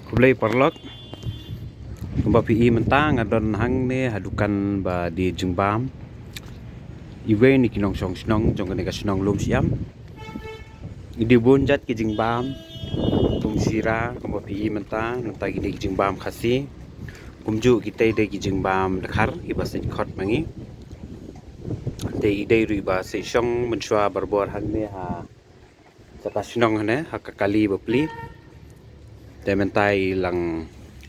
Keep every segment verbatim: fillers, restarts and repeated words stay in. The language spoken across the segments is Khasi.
Khublei paralok. Kumba phi i mynta nga don hangne ha dukan ba die jingbam. Iwei na ki nongshong shnong jong kane ka shnong Lumshiam. I die bun jait ki jingbam, kum shira, kumba phi i mynta, mynta ki die ki jingbam Khasi. Kumjuh kitei de ki jingbam dkhar, kiba sait khot ma ngi. Te i dei ruh iba sait shong mynshuwa barabor hangne ha jaka shnong hangne, ha ka kali bapli. Te mynta i la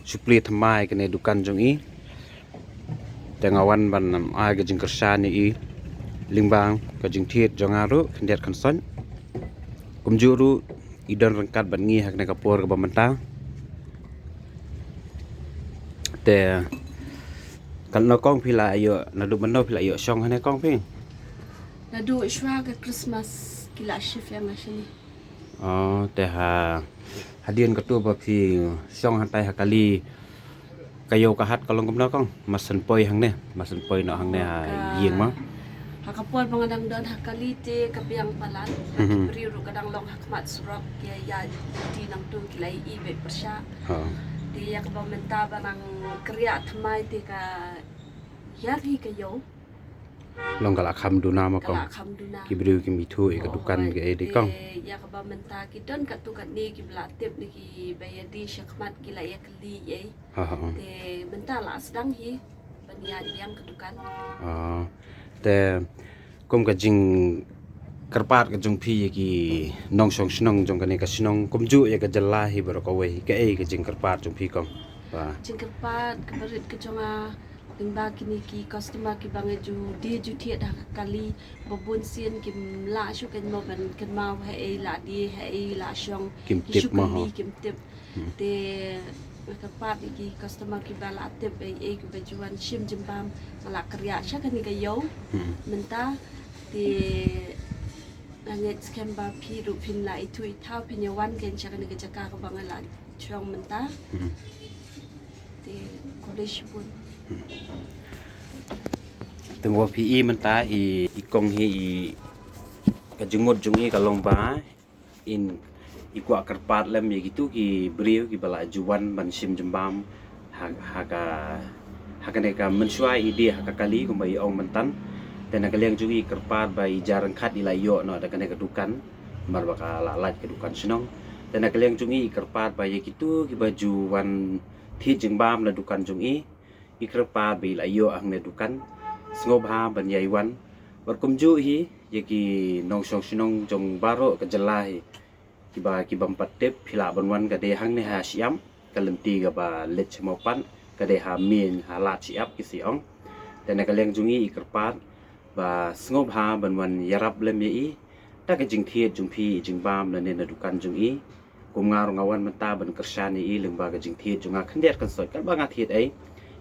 shu plie thymmai kane dukan jong i. Te nga wan ban ai ka jingkyrshan ïa i lyngba ka jingthied jong nga ruh khyndiat khynsoit. Kumjuh ruh i don ryngkat bad ngi ha kane ka por kaba mynta. Te katno kong phi la ïoh, naduh mynno phi la ïoh shong hangne kong phi? Naduh shuwa ka Christmas ki la shift ïa nga shane. Oh, te ha, hadien katu ba phi shong hatai ha kali, ka ïew ka hat ka long kumno kong? Masan poi hangne, masan poi noh hangne ha ïing ma. Ha ka por ba nga dang don ha kali te ka biang palat, ha ki briew ruh ka dang long ha khmat surok, ki ïa ïa ti nangtu ki la i beit pyrshah. Te ïa kaba mynta ba nang kyrïah thymmai te ka ïar hi ka ïew. Long ka la kham duna ma kong. Ka la kham duna. Ki briew kim ithuh ïa ka dukan ka ei de kong. Te ïa kaba mynta ki don katto katne kiba la tip ne kiba ïa die shakhmat ki la ïa kylli ei. Ha ha. Te mynta la sdang hi ban ïa biang ka dukan. Te kum ka jingkyrpad ka jong phi ïa ki nongshong shnong jong kane ka shnong kumjuh ïa ka jylla hi baroh kawei, ka ei ka jingkyrpad jong phi kong? Jingkyrpad kaba rit ka jong nga lyngba kine ki customer kiba nga ju die ju thied ha ka kali, ba bun sien kim lah shuh kynmaw ban kynmaw ha ei la die, ha ei la shong, kim tip ma ho. Kim tip. Te nga kyrpad ïa ki customer kiba la tip ei ei kiba ju wan shim jingbam, nga la kyrïah sha kane ka ïew mynta. Te nga ngeit skhem ba phi ruh phin la ithuh ithaw, phin ïa wan kein sha kane ka jaka kaba nga la shong mynta. Te khublei shibun. Te kumba phi i mynta i, i kong hi i, ka jingmut jong i ka long ba in i kwah kyrpad lem ïa kitu ki briew kiba la ju wan ban shim jingbam ha, ha ka, ha kane ka mynshuwa i die ha ka kali kumba i ong mynta. Te na ka liang jong i kyrpad ba i jar ryngkat i la ïoh noh da kane ka dukan, namar ba ka la lait ka dukan shnong. Te na ka liang jong i kyrpad ba ïa kitu kiba ju wan thied jingbam na dukan jong i, i kyrpad ba i la ïoh hangne dukan, sngewbha ban ïai wan. Bad kumjuh hi ïa ki nongshong shnong jong baroh ka jylla hi, kiba, ki bym pat tip, phi lah ban wan, ka dei hangne ha shyiap, ka lynti kaba leit sha Mawpat, ka dei ha Mian ha Lad shyiap ki sa ong. Te na ka liang jong i i kyrpad ba sngewbha ban wan ïarap lem ïa i da ka jingthied jong phi i jingbam lane na dukan jong i. Kum nga ruh nga wan mynta ban kyrshan ïa i lyngba ka jingthied jong nga khyndiat khynsoit, katba nga thied ei,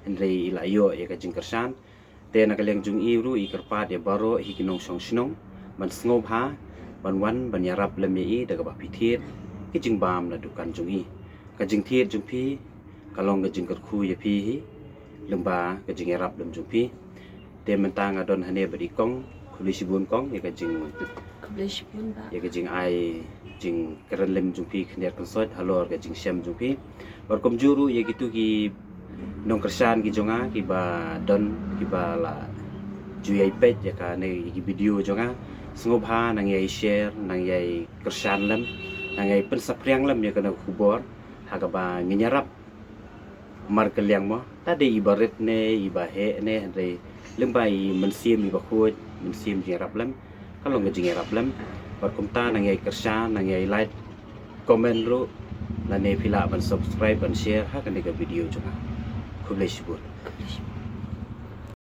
hynrei i la ïoh ïa ka jingkyrshan. Te na ka liang jong i ruh i kyrpad ïa baroh hi ki nongshong shnong ban sngewbha ban wan ban ïarap lem ïa i da kaba phi thied ki jingbam na dukan jong i. Ka jingthied jong phi ka long ka jingkyrkhu ïa phi hi lyngba ka jingïarap lem jong phi. Te mynta nga don hangne bad i kong, khublei shibun kong ïa ka jing, khublei shibun ba, ïa ka jingai jingkren lem jong phi khyndiat khynsoit halor ka jingshem jong phi. Bad kumjuh ruh ïa kitu ki nongkyrshan ki jong nga kiba don, kiba la ju ïai peit ïa kane, ïa ki video jong nga, sngewbha nang ïai share, nang ïai kyrshan lem, nang ïai pynsaphriang lem ïa kane ka khubor ha kaba ngin ïarap markylliang mo, ta dei iba rit ne iba heh ne, hynrei lyngba i mynsiem iba khuid, mynsiem jingïarap lem ka long ka jingïarap lem. Bad kumta nang ïai kyrshan, nang ïai like, comment ruh, lane phi lah ban subscribe ban share ha kane ka video jong nga. Khublei shibun.